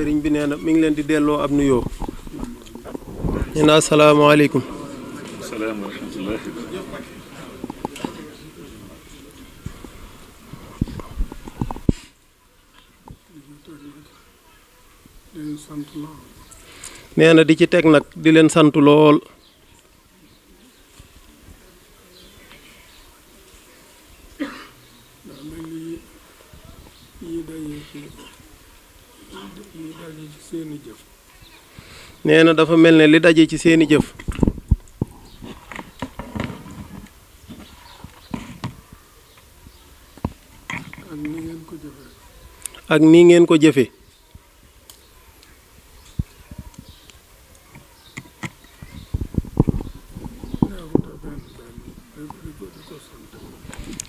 sëriñ bi nee na mi ngi leen di delloo ab nuyoo. ñu ne asalaamaaleykum. salaam wa rahmatulah. nee na di ci teg nag di leen sant lool. nee na dafa mel ne li daje ci seeni jëf. ak ni ngeen ko jëfe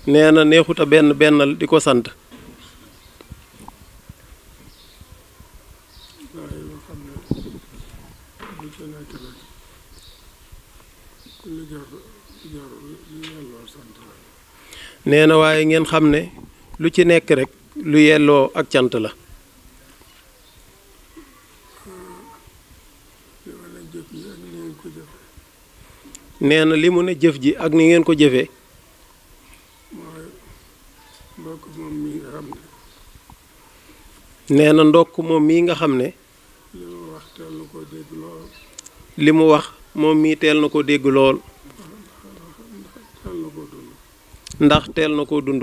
nee na neexuta benn bennal di ko sant. nee na waaye ngeen xam ne lu ci nekk rek lu yelloo ak cant la. nee na li mu ne jëf ji ak ni ngeen ko jëfee. nee na ndokk moom mii nga xam ne. li mu wax moom mii teel na ko dégg lool. ndax teel na koo dund.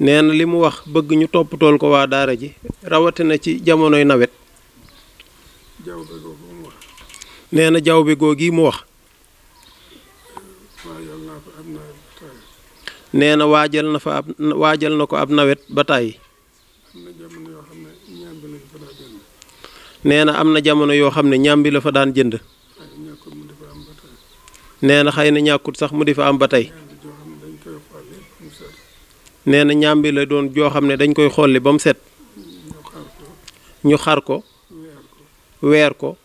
nee na li mu wax bëgg ñu toppatool ko waa daara ji rawatina ci jamonoy nawet. nee na jaww bi googi mu wax. nee na waajal na ko ab nawet ba tàyyi. nee na am na jamono yoo xam ne ñàmbi la fa daan jënd. nee na xëy na ñàkkut sax mu di fa am ba tey. nee na ñàmbi la doon joo xam ne dañ koy xolli ba mu set. ñu xar ko. weer ko.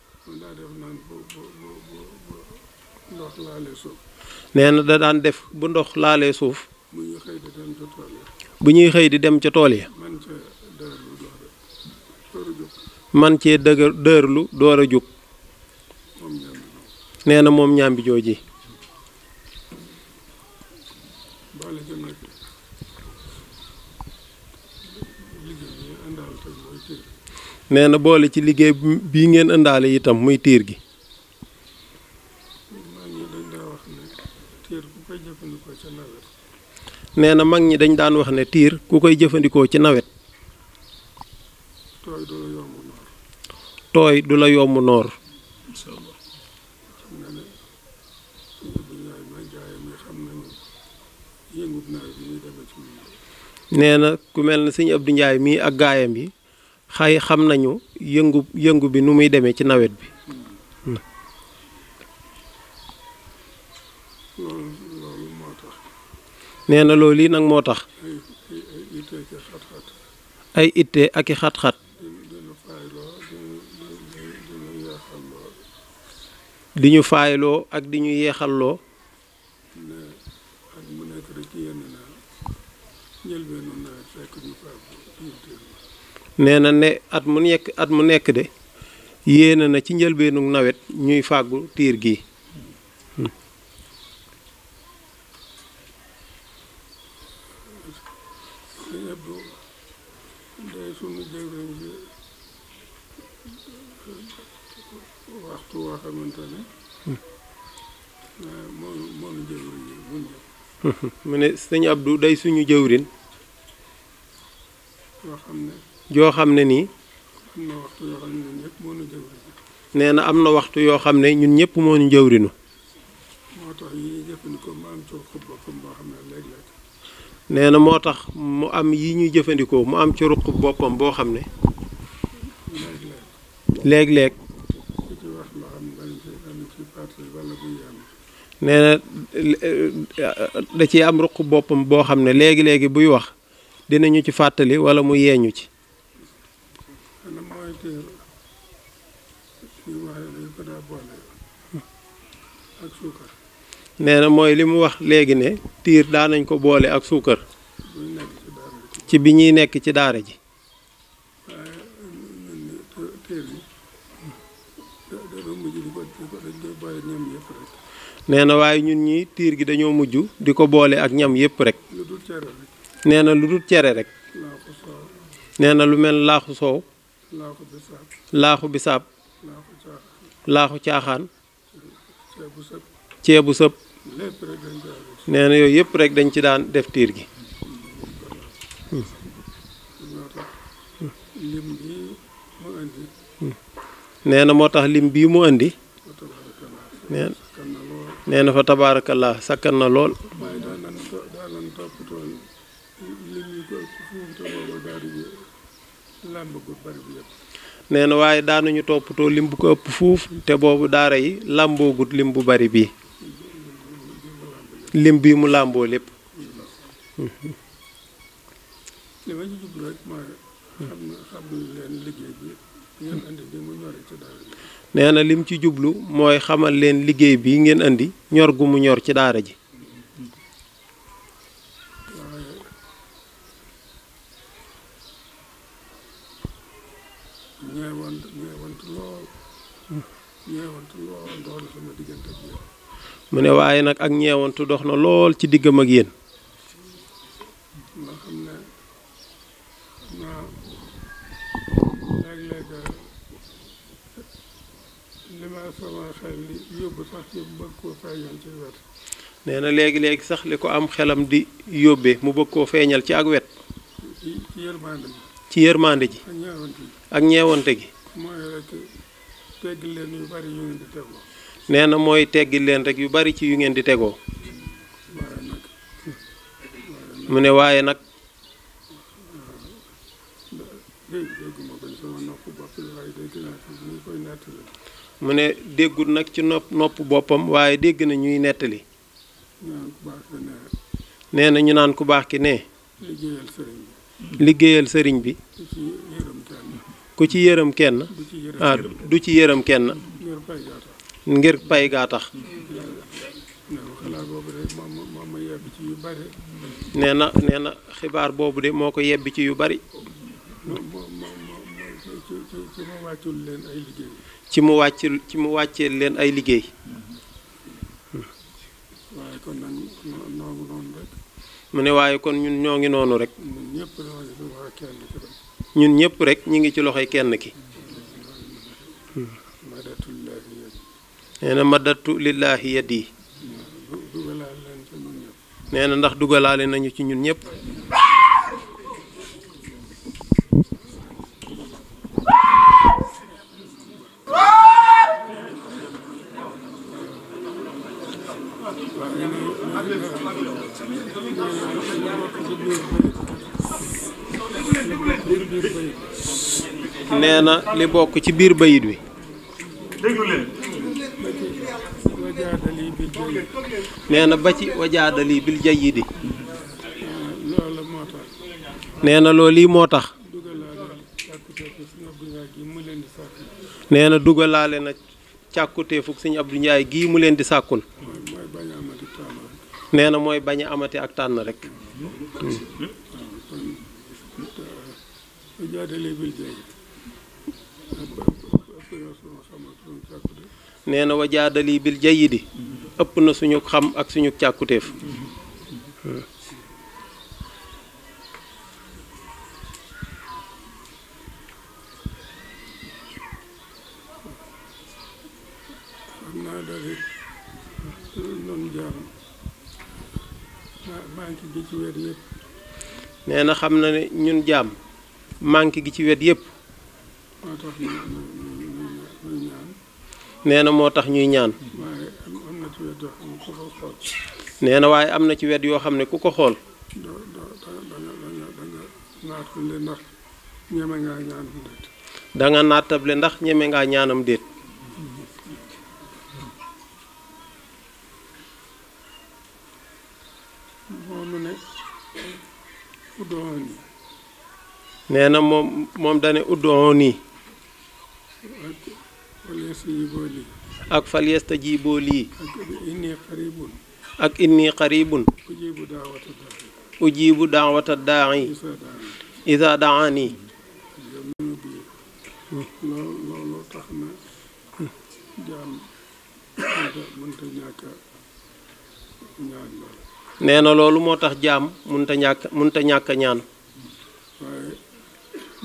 nee na da daan def bu ndox laalee suuf. bu ñuy xëy di dem ca tool ya. man cee dërlu door a jóg. nee na moom ñàmbi jooji. nee na boole ci liggéey bii ngeen ëndaale itam muy tiir gi. nee na mag ñi dañ daan wax ne tiir ku koy jëfandikoo ci nawet. tooy du la yomb noor. nee na ku mel ne sëñ Abdou Ndiaye mii ak gaayam yi xay xam nañu yëngu bi nu muy demee ci nawet bi. nee na loolu yi nag moo tax ay itte ak i xat-xat di ñu faayloo ak di ñu yeexalloo. nee na ne at mu nekk de yéene na ci njëlbeenu nawet ñuy fàggu tiir gi. mu ne sëñ Abdou day suñu jëwrin joo xam ne nii nee na am na waxtu yoo xam ne ñun ñëpp moo ñu jëwrinu. nee na moo tax mu am yi ñuy jëfandikoo mu am ci ruq boppam boo xam ne léeg-léeg nee na da ci am ruq boppam boo xam ne léegi-léegi buy wax dinañu ci fàttali wala mu yeeñu ci. nee na mooy li mu wax léegi ne tiir daanañ ko boole ak suukar ci bi ñuy nekk ci daara ji nee na waaye ñun ñi tiir gi dañoo mujj di ko boole ak ñam yépp rek nee na lu dul cere rek nee na lu mel laaxu soow laaxu bisaab laaxu caaxaan ceebu sëb nee na yooyu yëpp rek dañ ci daan def tiir gi nee na moo tax lim bii mu indi nee na fa tabaarakallah sakkan na lool nee na waaye daanuñu toppatoo lim bu ko ëpp fuuf te boobu daara yi làmboogut lim bu bari bii lim bii mu làmboo lépp nee na lim ci jublu mooy xamal leen liggéey bi ngeen indi ñor gu mu ñor ci daara ji mu ne waaye nag ak ñeewantu dox na lool ci diggam ak yéen nee na léegi-léegi sax li ko am xelam di yóbbee mu bëgg koo feeñal ci ak wet ci yërmande ji ak ñeewante gi nee na mooy teggil leen rek yu bari ci yu ngeen di tegoo mu ne waaye nag mu ne déggul nag ci nopp boppam waaye dégg na ñuy nettali nee na ñu naan ku baax ki ne liggéeyal sëriñ bi ku ci yërëm kenn du ci yërëm kenn ngir pay gaa tax nee na xibaar boobu de moo ko yebbi ci yu bari ci mu wàccee leen ay liggéey mu ne waaye kon ñun ñoo ngi noonu rek ñun ñëpp rek ñi ngi ci loxoy kenn ki nee na madatu lillahi yadi nee na ndax dugalaale nañu ci ñun ñëpp nee na li bokk ci biir bayit wi nee na ba ci wajaadali bil jayyidi nee na loolu lii moo tax nee na dugalaale na càkkuteefuk sëñ Abdou Ndiaye gii mu leen di sàkkul nee na mooy bañ a amati ak tànn rek nee na wajaadali bil jayyidi ëpp na suñu xam ak suñu càkkuteef nee na xam na ne ñun jaam manque gi ci wet yépp nee na moo tax ñuy ñaan nee na waaye am na ci wet yoo xam ne ku ko xool danga naatable ndax ñeme ngaa ñaanam déet nee na moom dane uddoon nii ak fal yastajiiboo lii ak inni qaribun ujibu daawata daa'i iza daani. loolu tax na jaam mënta ñàkk ñaan loolu. nee na loolu moo tax jaam mënta ñàkk ñaan. waaye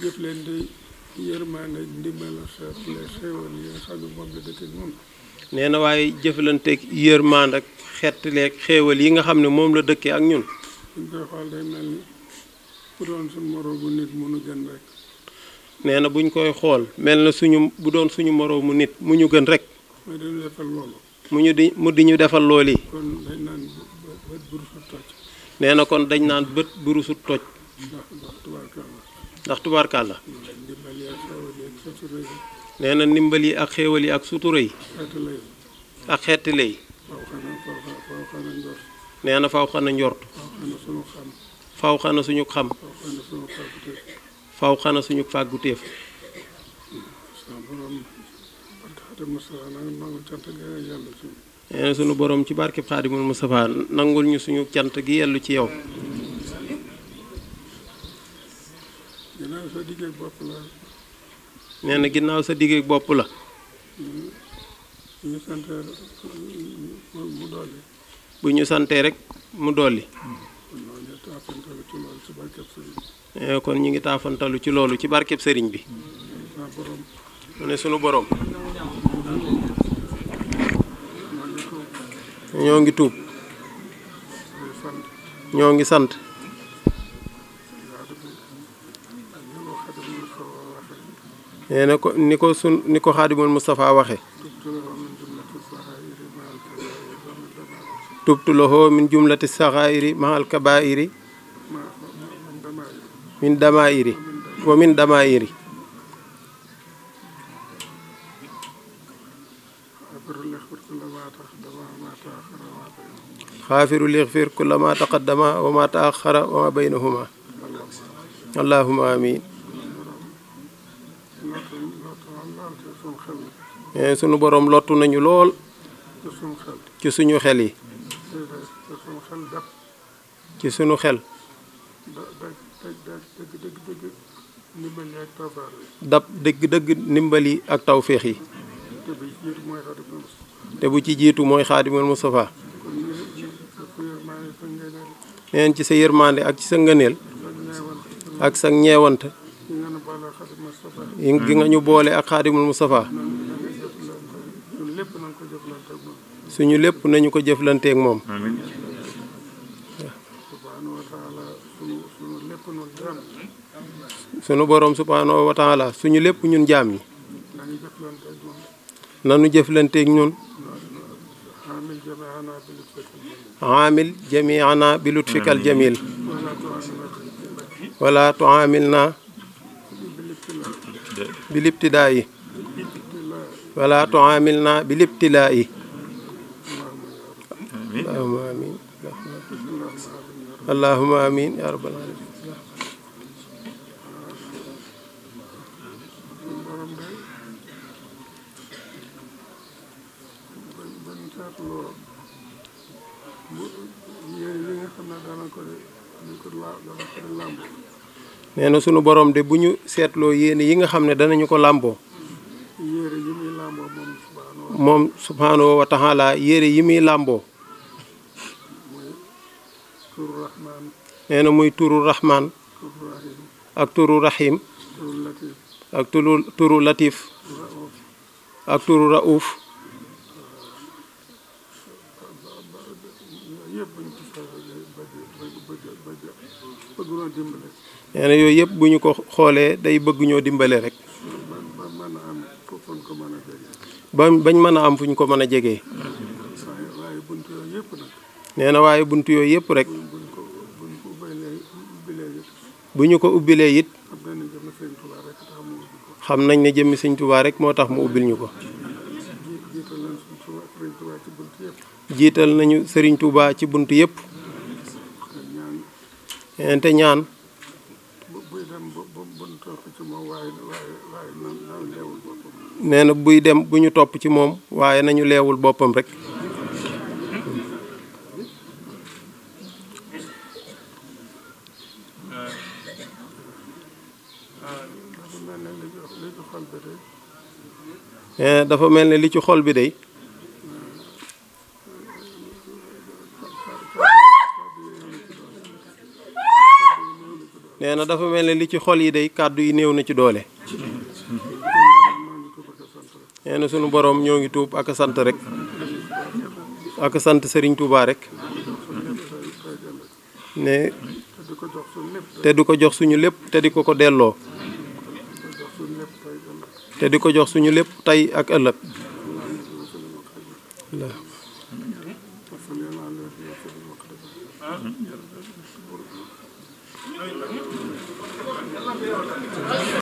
jëf leen di yërmaande ndimbal xeetle xéewal yi nga xam ne moom la dëkk ak ñun. nee na waaye jëflanteeg yërmaande ak xeetleeg xéewal yi nga xam ne moom la dëkkee ak ñun. buñ koy xool day mel ni bu doon suñu moroomu nit mënu gën rek. nee na buñ koy xool mel na bu doon suñu moroomu nit mu ñu gën rek. mooy dañu defal loolu. mu di ñu defal loolu yi. kon dañ naan bët burusut toj. nee na kon dañ naan bët burusut toj. ndax tubaarkàlla. ndax tubaarkàlla. ndimbal yi ak xéewal yi ak sutura yi. nee na ndimbal yi ak xéewal yi ak sutura yi. xeetu lay. ak xeeti lay. faw xana njort. nee na faw xana njort. faw xana suñu xam. faw xana suñu xam. faw xana suñu fàgguteef. faw xana suñu fàgguteef. sama borom barke Xaadimu Mustafaa nangul cant gi yàlla ci. nee na suñu borom ci barkeb Xaadimul Mustafaa nangul ñu suñu cant gi yellu ci yow. ginnaaw sa diggeeg bopp la. nee na ginnaaw sa diggeeg bopp la. ñu santee mu dolli. bu ñu santee rek mu dolli. kon ñu ngi taafantalu ci loolu ci barkeb sëriñ bi. mu ne sunu borom. ñoo ngi tuub. ñoo ngi sant. nee na ko ni ko Xaadimul Mustafaa waxe tubtu lahu min jumlati saxaa'iri mahal kabaa'iri min damaa'iri wa min damaa'iri. xaafiru lixfir kulla ma taqaddama wa ma taaxara wa ma baynahuma. allahumma amin. sunu borom lottu nañu lool ci suñu xel yi. ci suñu xel. dab dëgg-dëgg ndimbali ak tawféex yi. te bu ci jiitu mooy Xaadimul Mustafaa. neen ci sa yërmande ak ci sa ngëneel ak sa ñeewant gi nga ñu boole ak Xaadimul Mustafaa. suñu lépp nañu ko jëflanteek moom. sunu borom subhaanahu wa taala suñu lépp ñun jaam ñi nanu jëflanteek ñun. aamil jamiana bi lutfikal jamil wala tuamilna bi libtidaa yi wala tuamilna bi libtilaa yi. allahumma amin allahumma amin ya rabbal alamin. nee na sunu borom de bu ñu seetloo yéene yi nga xam ne danañu ko làmboo. moom subhaanahu wa taala yére yi muy làmboo. nee na muy turu rahman ak turu rahim ak turu latif ak turu rauf. nee na yooyu yëpp bu ñu ko xoolee day bëgg ñoo dimbale rek. bañ mën a am fu ñu ko mën a jegee. nee na waaye bunt yooyu yëpp rek. bu ñu ko ubbilee it. xam nañ ne jëmmi Sëñ Tuubaa rek moo tax mu ubbil ñu ko. jiital nañu Sëriñ Tuubaa ci bunt yëpp. te ñaan. nee na buy dem bu ñu topp ci moom waaye nañu leewul boppam rek. li ci xol bi day nee na dafa mel ne li ci xol bi day nee na dafa mel ne li ci xol yi day kàddu yi néew na ci doole. nee na sunu boroom ñoo ngi tuub ak a sant rek ak a sant Serigne Touba rek ne te di ko jox suñu lépp te di ko ko delloo te di ko jox suñu lépp tey ak ëllëg.